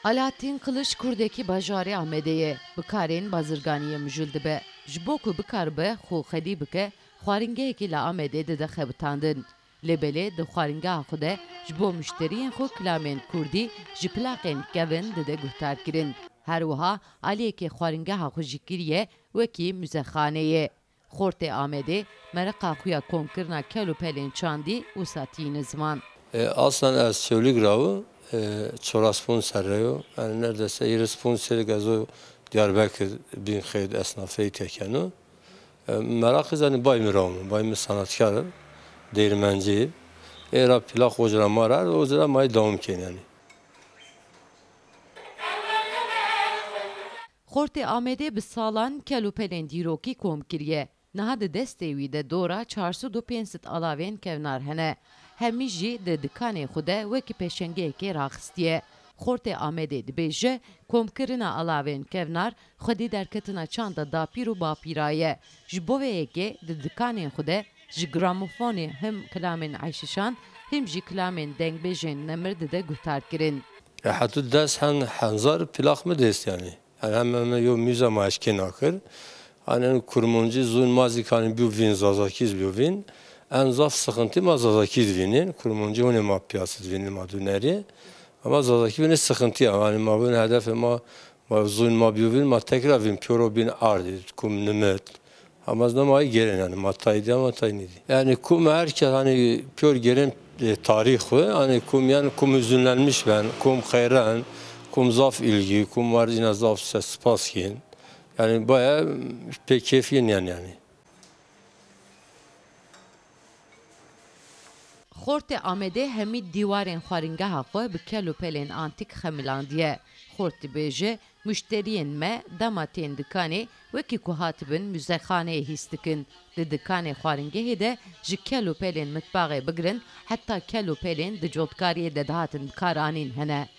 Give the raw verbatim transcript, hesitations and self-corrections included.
Alaaddin Kılıç kurdekî bajarê Amedê ye, bi karên bazirganiyê mijûl dibe. Ji bo ku bikaribe xwe xwedî bike, xwaringehekî li Amedê dide xebitandin. Lê belê di xwaringeha xwe de ji bo muşteriyên xwe kilamên kurdî ji plaqên kevin dide guhdarkirin. Her wiha aliyekê xwaringeha xwe jî kiriye wekî muzexaneyê. Xortê Amedê mereqa xwe ya komkirina kel û pelên çandî wisa tîne ziman. E, aslen ez Çewlîg ra û, e, Çoraspûn serre yo. Yani neredeyse hîris pûnc serek ez o Diyarbekir bin xeyd esnafeyî tekeno. E, meraqî zanî bay mi ra û, bay mi sanatkar e, değirmencî. Ê ra plaq o cira ma ra, o cira ma yê dewam kên yani. Xortê Amedê bi salan kel û pelên dîrokî kom kiriye. Niha di destê wî de dora çar sed û pênc sed alavên kevnar hene. Hemî jî di dikanê xwe de wekî pêşengeyekê raxistiye. Xortê Amedê dibêje, komkirina alavên kevnar xwedî derketina çanda dapîr û bapîra ye. Ji bo vê yekê di dikanên xwe de ji gramofonê him kilamên eşîşan, him jî kilamên dengbêjên nemir dide guhdarkirin. E, hetû des hen henzar plaq mi dest yani. Yani hem, hem yo müze ma eşkê nakir. Hani en kurmancî zûn ma zî kanî bîyo vîn, zazakî zî bîyo vîn. En zaf sıkıntı ma zazakî divînin. Kurmancî hûnê ma piyasî divînin ma dûnerî. Ama zazakî vînê sıkıntı ya. Yani ma vîn hedefê ma, ma zûn ma bîyo vîn, ma tekrar vîn piyoro bîn ardî, kum nimit. Ama ez nema ay gelen yani, ma tay dî ama tay nîdî. Yani kum her kes hani piyor gelen, e, tarih xwe, hani kum yani kum hüzünlenmiş ben, kum xeyran, kum zaf ilgi, kum var yine zaf ses spas kin. Yani baya pek keyfin yani yani. Xortê Amedê hemî dîwarên xwaringeha xwe bi kel û pelên antîk xemilandiye. Xort dibêje, muşteriyên me dema tên dikanê, wekî ku hatibin muzexaneyê hîs dikin. Di dikanê xwaringehê de ji kel û pelên mitbaxê bigirin heta kel û pelên di cotkariyê de dihatin bikaranîn hene.